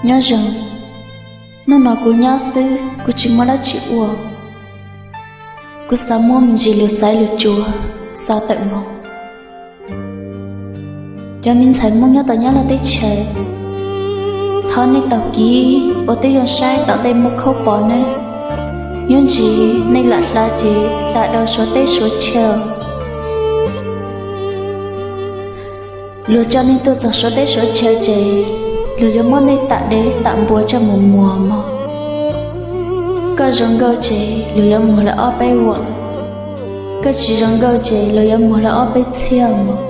Nyob zoo, hnub no kuv nyob xwb, kuv tsis muaj dab tsi ua. Kuv xav muab me ntsis lus xaiv lus tsuav xa tawm mus. Cov me ntxhais Hmoob nyob tom Nyab Laj teb chaws, thov nej taug kev ua tib zoo saib tom ntej muaj khaub pos ne, nyob ntsis nej lam hla ces tam dau suav teb suav chaw. Luag coj nej tuaj txog suav teb suav chaw ces luag yuav muab nej tam dev tam npua coj mus muag mog. Koj zoo nkauj ces luag yuav muag lawv ob peb vuam, koj tsis zoo nkauj ces luag yuav muag lawv ob peb txhiab mog.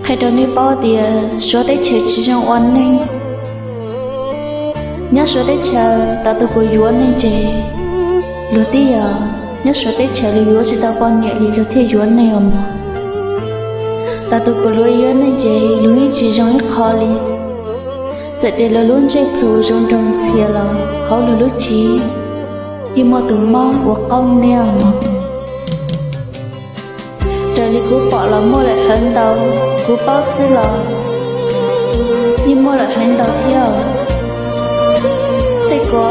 Qhia rau nej paub tias suav teb chaws tsis zoo ua neeg. Nyob suav teb chaws, tam tus kuv yuav nej ces luag tib yog nyob suav teb chaws luag yuav tsis tau poj niam li luag thiaj yuav nej os mog. Tam tus kuv luav yuav nej ces luag yeej tsis zoo ib qho li. Txawm tias luag lub ntsej plhu zoo nraug ntxhias los hauv luag lub cev yeej muaj tus mob ua qaub niab mog. Raws li kuv pom los muaj lawm heev ntau, kuv paub xwb los yeej muaj lawm heev ntau thiab. Tej ko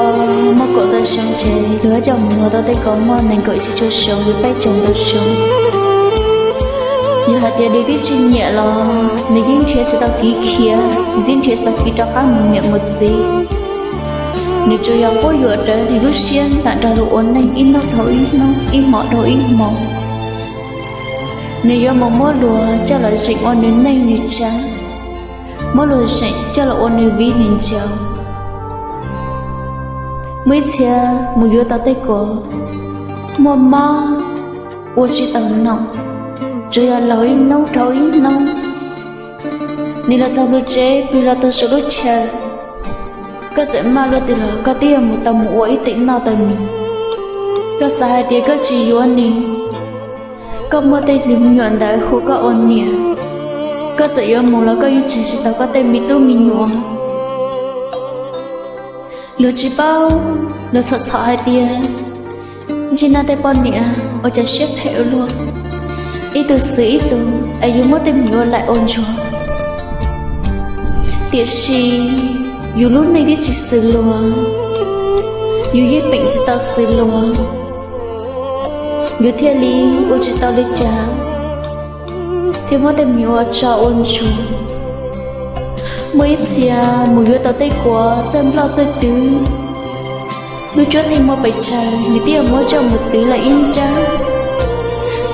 muaj kaum tawm xyoo ces luag coj mus muag tau tej ko muaj nees nkaum tsib caug xyoo li peb caug ntau xyoo. Yog hais tias nws twb tsis nyiam los nws yeej nrhiav tsis tau kev khiav, nws twb nrhiav tsis tau kev rov qab mus niam mus txiv. Nws tsuas yog quab yuam rawv nws lub siab ntam nrog luag ua neej ib hnub dhau ib hnub, ib hmo dhau ib hmo. Nws yuav mus muab luag coj los zeem ua nws neej nws tsav, muab luag zeem coj los ua nws viv nws ncaus. Muaj ib txhia mus yuav tau tej ko muaj mob ua tsis tau nom, tsuas yog laug ib hnub dhau ib hnub. Nws los txog ntug tsev, pw los txog saum lub chaw, koj txawm maj luaj twg los koj twb yuav mus tau mus ua ib teem noj tau nws. Koj xav hais tias koj tsis yuav nws, koj muaj tej me nyuam ntawd hu koj ua niam, koj txawm yuav mus los koj yeej tseg tsis tau koj tej me tub me nyuam. Luag tsis paub, luag txhom txhom hais tias ntsej naj tej poj niam ua cas siab phem ua luaj, ib tug xwm ib tug es yuav muab tej me nyuam laim ua ntsuag. Tiam sis yus lub neej twb tsis xws luag, yus yeej peem tsis tau xws luag, yus thiaj li ua tsis tau li cas, thiaj muab tej me nyuam tso ua ntsuag. Muaj ib txhia mus yuav tau tej kua txawj nploj txawj twv, lub cuab yeej muaj pes tsawg, nws twb yuav muab coj mus twv lawm ib nrab.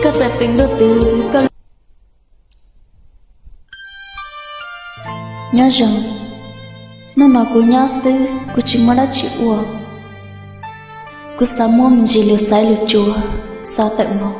Koj txawm peem luaj twv koj. Nyob zoo, hnub no kuv nyob xwb, kuv tsis muaj dab tsi ua. Kuv xav muab me ntsis lus xaiv lus tsuav xa tawm mus.